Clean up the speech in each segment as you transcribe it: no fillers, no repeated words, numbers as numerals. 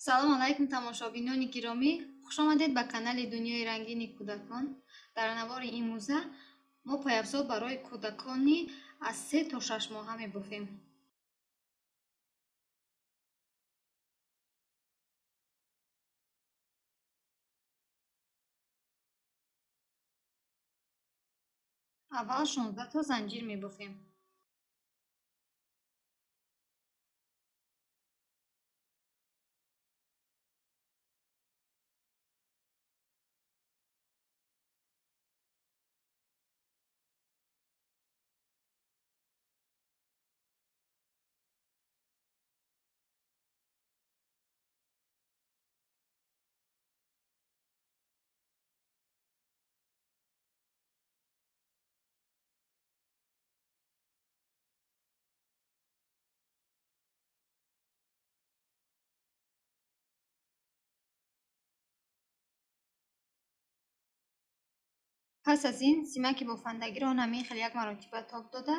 Салом алайкум, тамошобинони гиромӣ, хушомадед ба канали Дунёи рангини кӯдакон. Дар навори имрӯза мо пойафзол барои кӯдакони аз 3 то 6 моҳа мебофем. Аввал 16 то занҷир мебофем. Пас аз ин симаки бофандагиро ҳамин хел як маротиба тоб дода,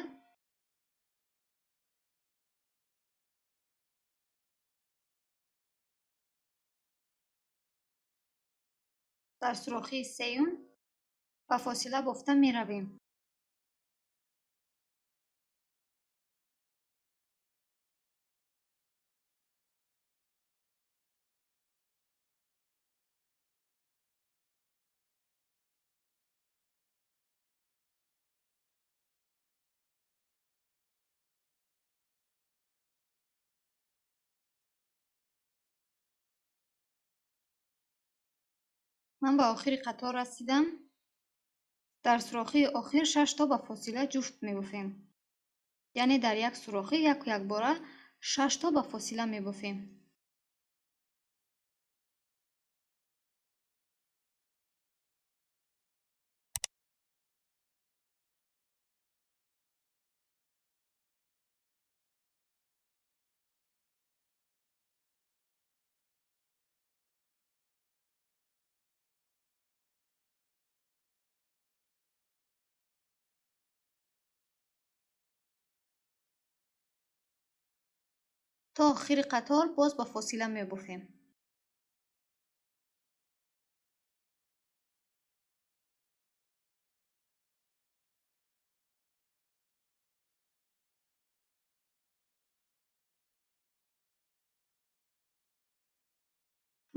дар сурохии сеюм ба фосила бофта меравем. Ман ба охири қатор расидам. Дар сурохии охир 6 то ба фосила ҷуфт мебофем. Яъне дар як сурохӣ яку якбора 6 то ба фосила мебофем. То охири қатор боз ба фосила мебофем.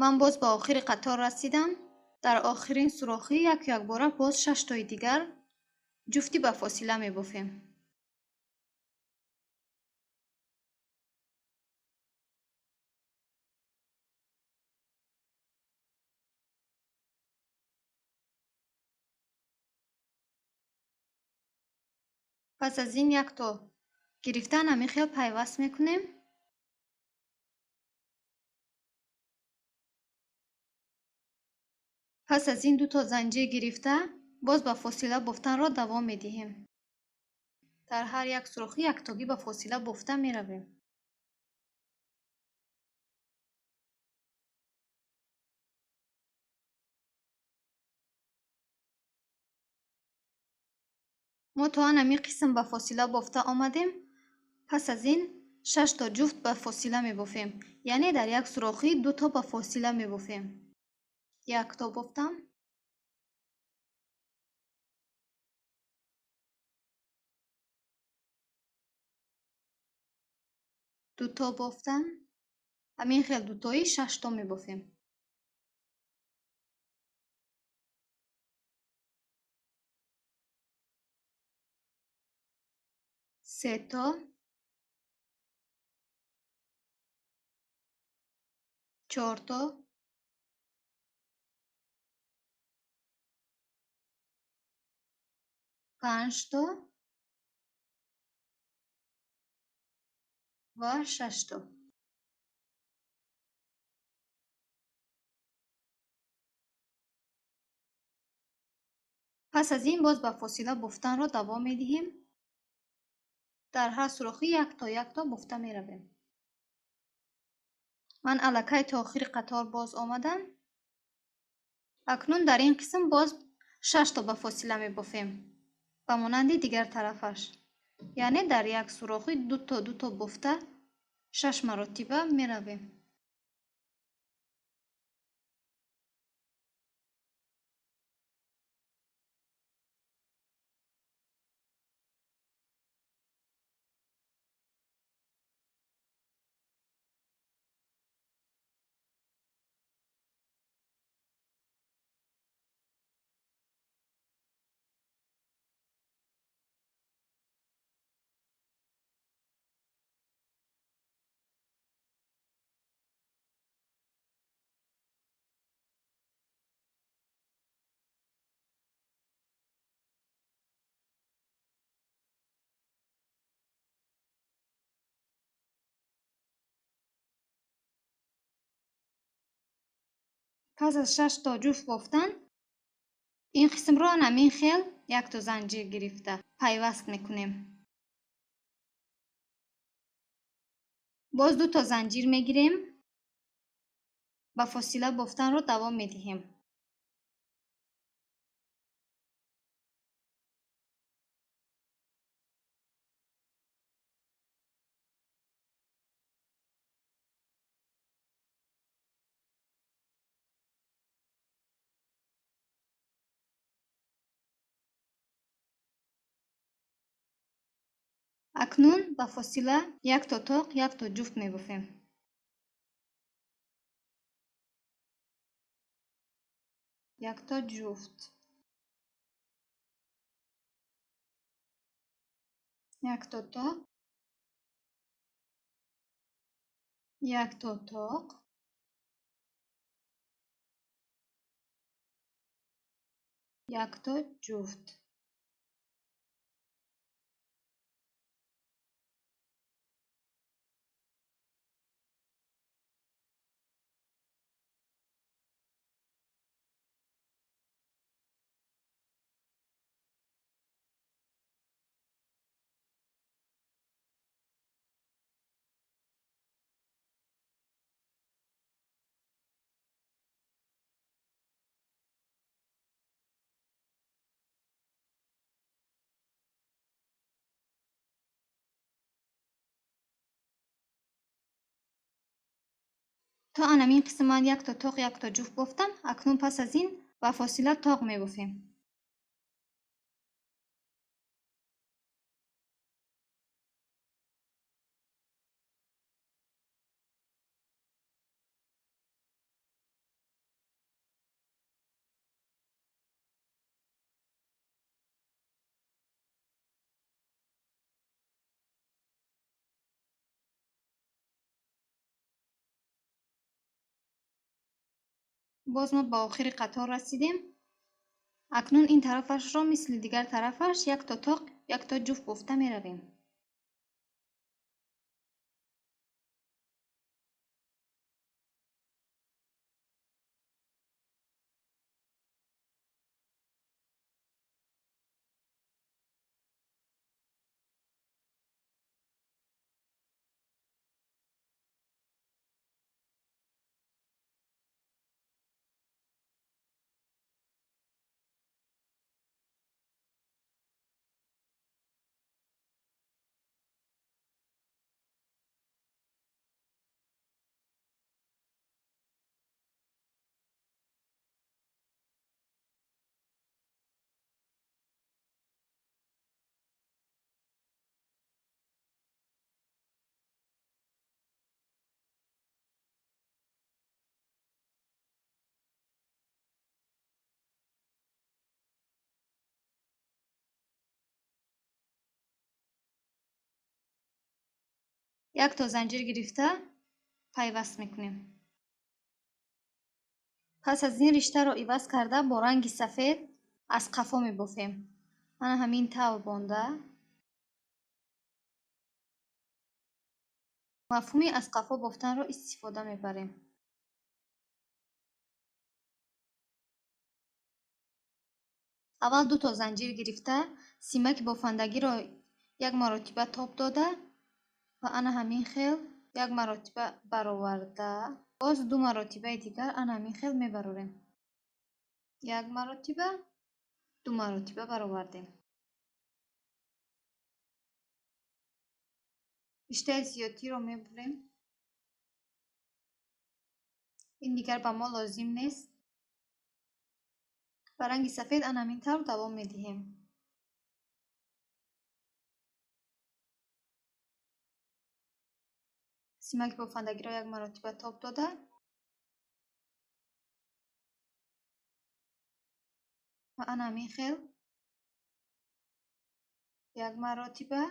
Ман боз ба охири қатор расидам. Дар охирин сурохӣ яку якбора боз 6 тои дигар ҷуфти ба фосила мебофем. Пас аз ин як то гирифтан ҳамин хел пайваст мекунем. Пас аз ин ду то занҷир гирифта боз ба фосила бофтанро давом медиҳем. Дар ҳар як сурохӣ яктогӣ ба фосила бофта меравем. Мо то ан ҳамин қисм ба фосила бофта омадем. Пас аз ин 6 то ҷуфт ба фосила мебофем. Яъне дар як сурохӣ 2 то ба фосила мебофем. Як то бофтам. Ду то бофтам. Ҳамин хел дутои 6 то мебофем. Се то, 4 то, 5 то ва 6 то. Пас аз ин боз ба фосила бофтанро давом медиҳем. Дар ҳар сурохӣ як то як то бофта меравем. Ман аллакай то охири қатор боз омадам. Акнун дар ин қисм боз 6 то ба фосила мебофем, ба монанди дигар тарафаш. Яъне дар як сурохӣ ду то ду то бофта 6 маротиба меравем. Пас аз 6 то ҷуфт бофтан ин қисмро ҳамин хел як то занҷир гирифта пайваст мекунем. Боз 2 то занҷир мегирем, ба фосила бофтанро давом медиҳем. Акнун ба фосила як то тоқ, як то ҷуфт мебофем. Як то ҷуфт. Як то тоқ. Як то тоқ. Як то ҷуфт. То анамин қисм ман як то тоқ, як то ҷуфт бофтам. Акнун пас аз ин ба фосила тоқ мебофем. Боз мо ба охири қатор расидем. Акнун ин тарафашро мисли дигар тарафаш як то тоқ, як то ҷуфт бофта меравем. Як то занҷир гирифта пайваст мекунем. Пас аз ин риштаро иваз карда бо ранги сафед аз қафо мебофем. Мана ҳамин тавр бонда. Мафҳуми аз қафо бофтанро истифода мебарем. Аввал 2 то занҷир гирифта симаки бофандагиро як маротиба тоб дода ва ана ҳамин хел як маротиба бароварда, боз 2 маротибаи дигар ана ҳамин хел мебарорем. Як маротиба, 2 маротиба баровардем. Риштаи зиёдтиро мебурем. Ин дигар ба мо лозим нест. Ба ранги сафед ана ҳамин тавр давом медиҳем. Симаки бофандагиро як маротиба тоб дода, ва ана ҳамин хел як маротиба,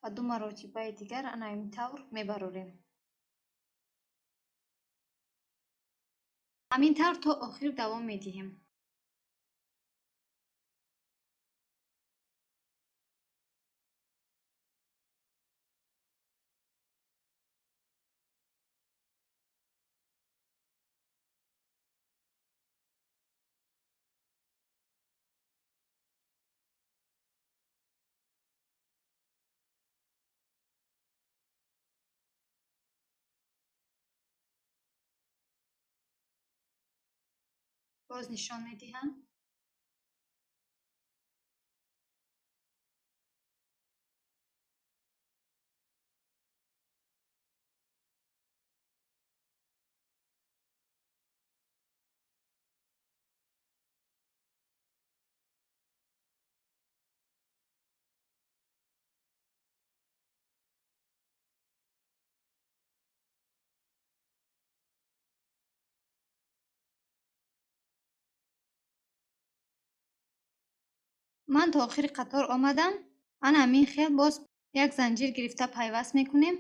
ва 2 маротибаи дигар ана ҳамин тавр мебарорем. Ҳамин тавр то охир давом медиҳем. Боз нишон медиҳам. Ман то охири қатор омадам. Ана ҳамин хел боз як занҷир гирифта пайваст мекунем.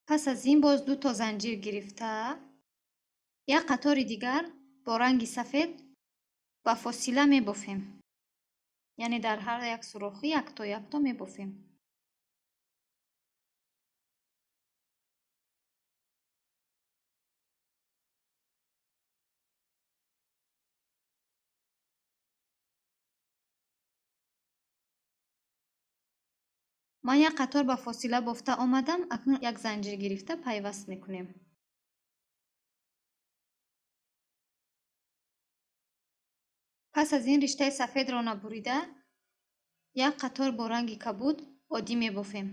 Пас аз ин боз ду то занҷир гирифта як қатори дигар бо ранги сафед ба фосила мебофем. Яъне дар ҳар як сурохӣ якто якто мебофем. Ман як қатор ба фосила бофта омадам, акнун як занҷир гирифта пайваст мекунем. Пас аз ин риштаи сафедро набурида як қатор бо ранги кабуд оддӣ мебофем.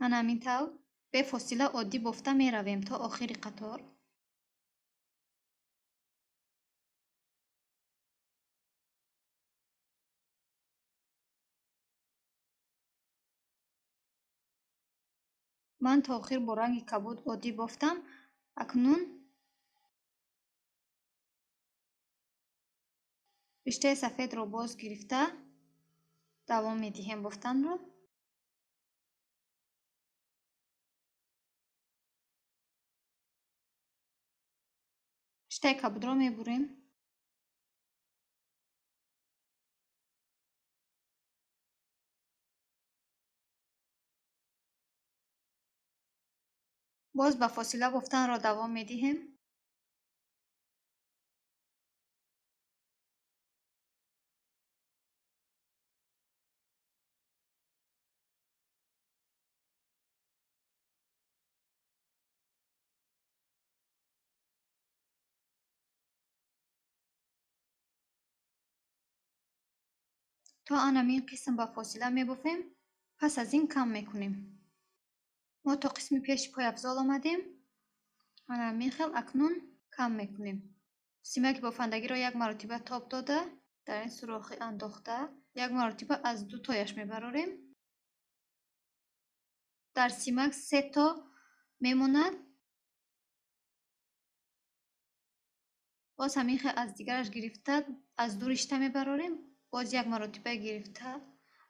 Ана ҳамин тавр бефосила оддӣ бофта меравем то охири қатор. Ман то охир бо ранги кабуд оддӣ бофтам. Акнун риштаи сафедро боз гирифта давом медиҳем бофтанро. Риштаи кабудро мебурем. Боз ба фосила бофтанро давом медиҳем. То анамин қисм ба фосила мебофем, пас аз ин кам мекунем. Мо то қисми пеши пойафзол омадем. Ана ҳамин хел акнун кам мекунем. Симаки бофандагиро як маротиба тоб дода, дар ин сурохӣ андохта, як маротиба аз ду тояш мебарорем. Дар симак се то мемонад. Боз ҳамин хел аз дигараш гирифта, аз ду ришта мебарорем. Боз як маротиба гирифта,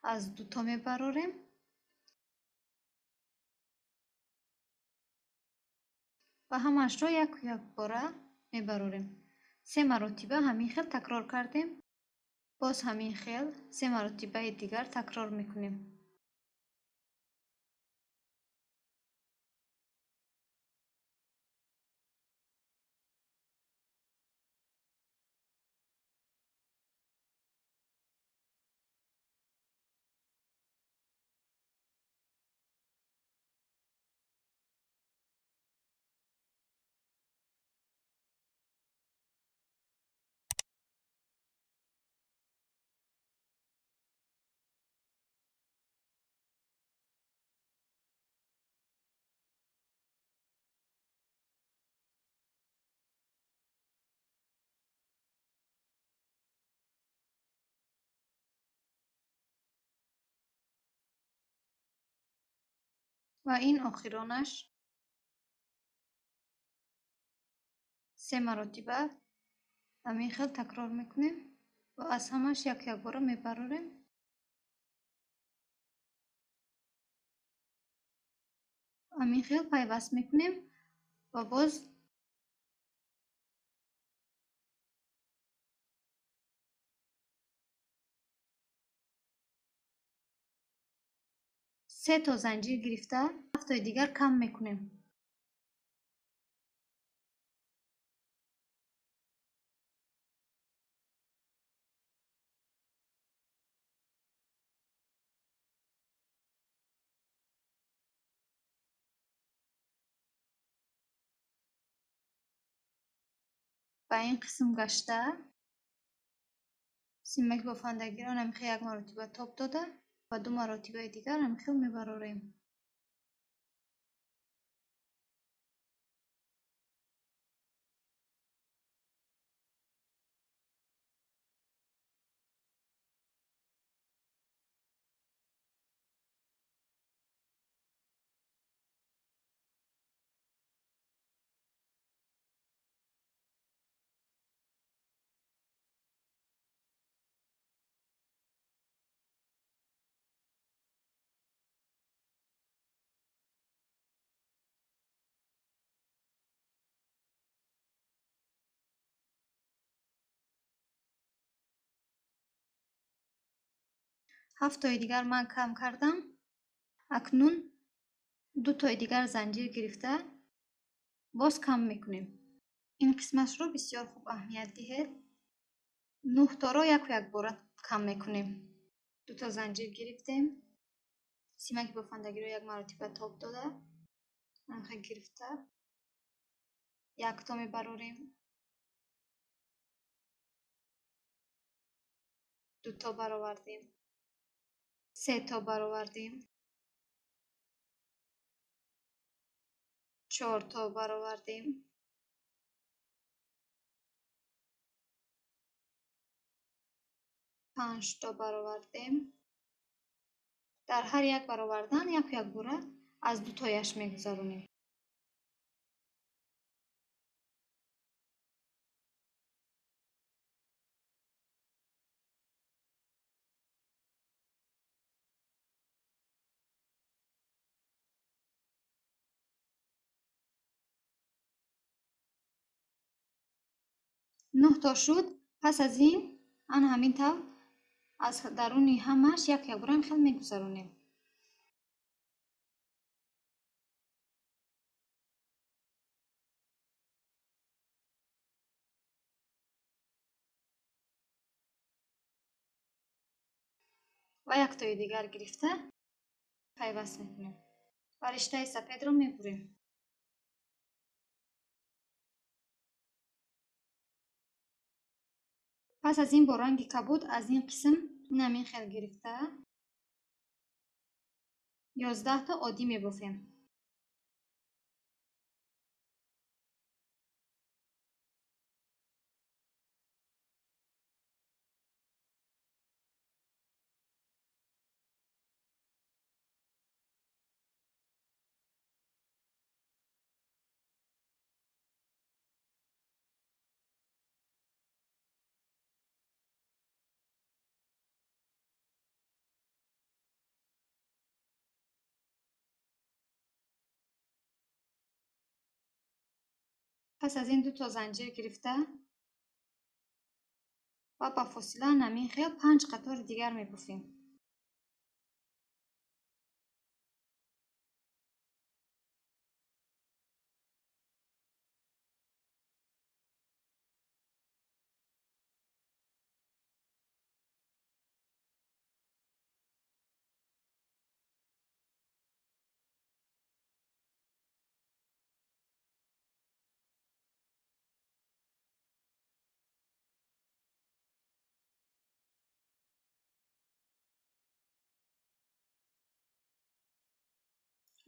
аз ду то мебарорем. Ва ҳамаашро як якбора мебарорем. Се маротиба ҳамин хел такрор кардем. Боз ҳамин хел се маротибаи дигар такрор мекунем. Ва ин охиронаш се маротиба ҳамин хел такрор мекунем ва аз ҳамаш як якбора мебарорем. Ҳамин хел пайваст мекунем ва боз Се то занҷир гирифта, ҳафтои дигар кам мекунем. Ба ин қисм гашта, симаки бофандагиро намихел як маротиба тоб дода ва ду маротибаи дигар намихел мебарорем. Ҳафтои дигар ман кам кардам. Акнун дутои дигар занҷир гирифта боз кам мекунем. Ин қисматро бисёр хуб аҳамият диҳед. Нӯҳторо яку якбора кам мекунем. Дуто занҷир гирифтем. Симаки бофандагиро як маротиба тоб дода, анха гирифта, якто мебарорем. Дуто баровардем. Се то баровардем. Чорто баровардем. Панҷто баровардем. Дар ҳар як баровардан яку якбора аз дутояш мегузаронем. Нӯҳто шуд. Пас аз ин ана ҳамин тавр аз даруни ҳамааш як якбора хел мегузаронем. Ва яктои дигар гирифта пайваст мекунем ва риштаи сафедро мебурем. Пас аз ин бо ранги кабуд аз ин қисм ин хел гирифта 11 то оддӣ мебофем. Пас аз ин дуто занҷир гирифта ва ба фосила намин хел 5 қатори дигар мебофем.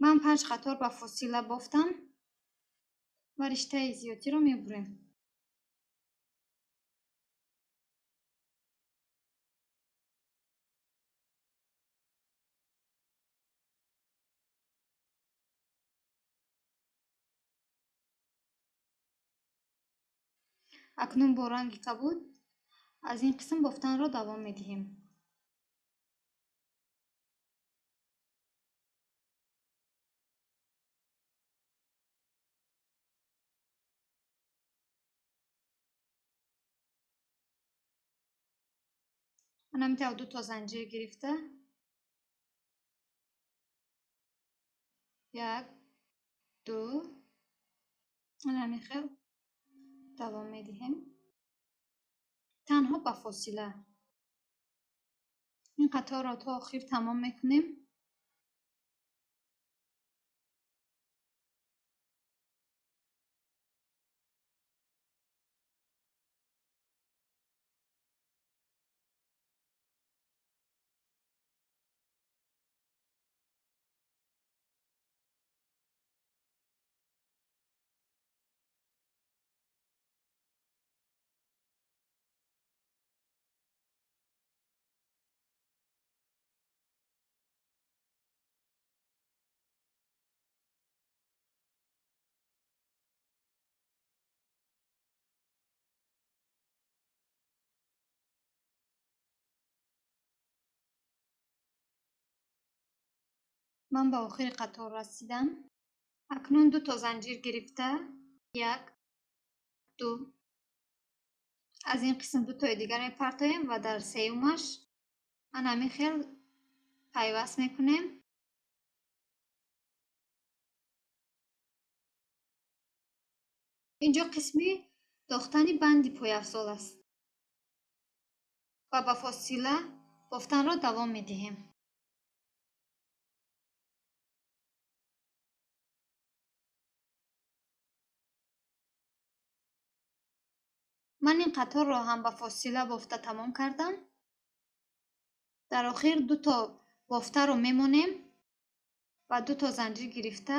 Ман 5 қатор ба фосила бофтам ва риштаи зиёдиро мебурем. Акнун бо ранги кабуд аз ин қисм бофтанро давом медиҳем. Ана ҳамин тавр дуто занҷир гирифта 1, 2. Ҳамин хел давом медиҳем. Танҳо ба фосила. Ин қаторро то охир тамом мекунем. Ман ба охири қатор расидам. Акнун 2 то занҷир гирифта, 1, 2. Аз ин қисм 2 тои дигар мепартоем ва дар сеюмаш ана ҳамин хел пайваст мекунем. Инҷо қисми дохтани банди пойафзол аст ва ба фосила бофтанро давом медиҳем. Ман ин қаторро ҳам ба фосила бофта тамом кардам. Дар охир 2 то бофтаро мемонем ва 2 то занҷир гирифта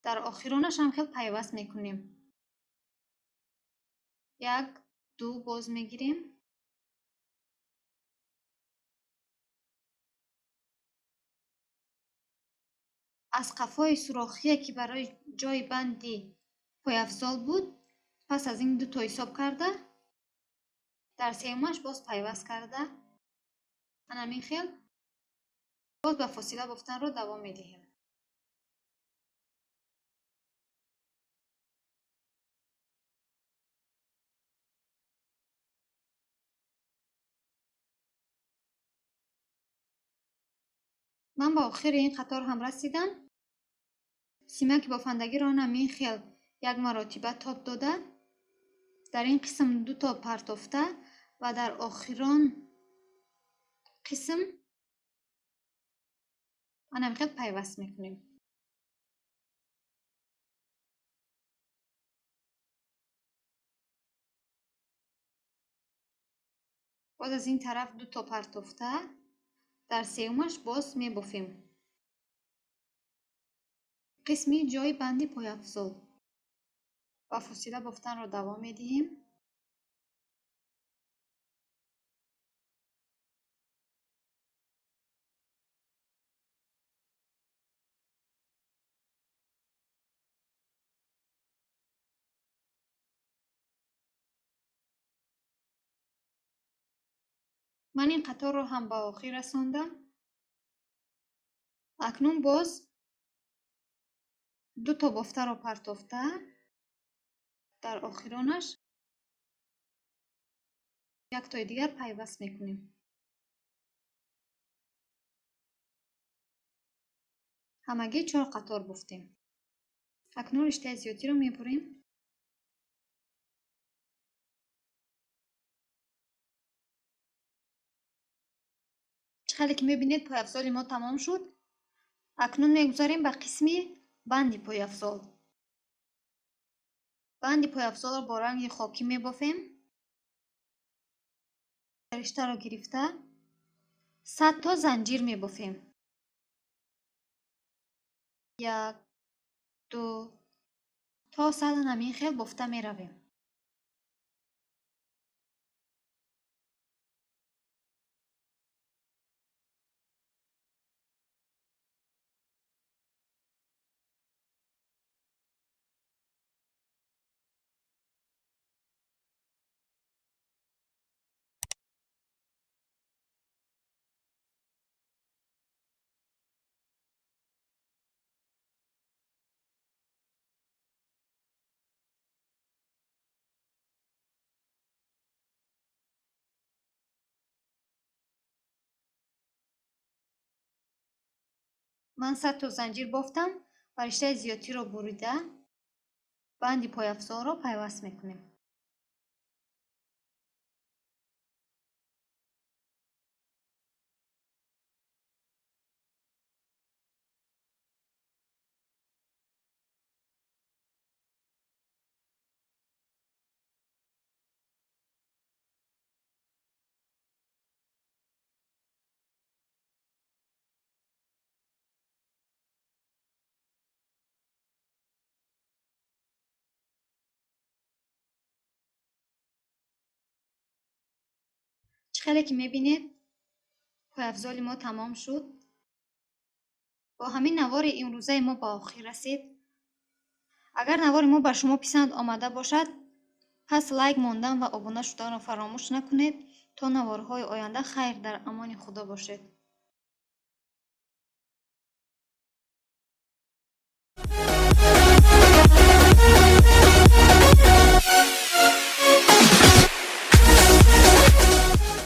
дар охиронаш ҳам хел пайваст мекунем. 1, 2 боз мегирем. Аз қафои сурохие ки барои ҷои банди пойафзол буд, пас аз ин 2 то ҳисоб карда, дар сеюмаш боз пайваст карда, ана ҳамин хел боз ба фосила бофтанро давом медиҳем. Ман ба охири ин қатор ҳам расидам. Симаки бофандагиро ҳамин хел як маротиба тоб дода, дар ин қисм 2 то партофта ва дар охирон қисм ана ҳамин хел пайваст мекунем. Боз аз ин тараф 2 то партофта, дар сеюмаш боз мебофем. Қисми ҷои банди пойафзол. Ба фосила бофтанро давом медиҳем. Ман ин қаторро ҳам ба охир расондам. Акнун боз 2 то бофтаро партофта, дар охиронаш як тои дигар пайваст мекунем. Ҳамагӣ 4 қатор бофтем. Акнун риштаи зиёдиро мебурем. Чӣ хеле ки мебинед, пойафзоли мо тамом шуд. Акнун мегузарем ба қисми банди пойафзол. Банди пойафзолро бо ранги хокӣ мебофем. Риштаро гирифта 100 то занҷир мебофем. 1, 2 то 100 ҳамин хел бофта меравем. Ман 100 то занҷир бофтам ва риштаи зиёдтиро бурида банди пойафзолро пайваст мекунем. Чӣ хеле ки мебинед, пойафзоли мо тамом шуд. Бо ҳамин навори имрӯзаи мо ба охир расид. Агар навори мо ба шумо писанд омада бошад, пас лайк мондан ва обуна шуданро фаромӯш накунед. То наворҳои оянда хайр, дар амони Худо бошед.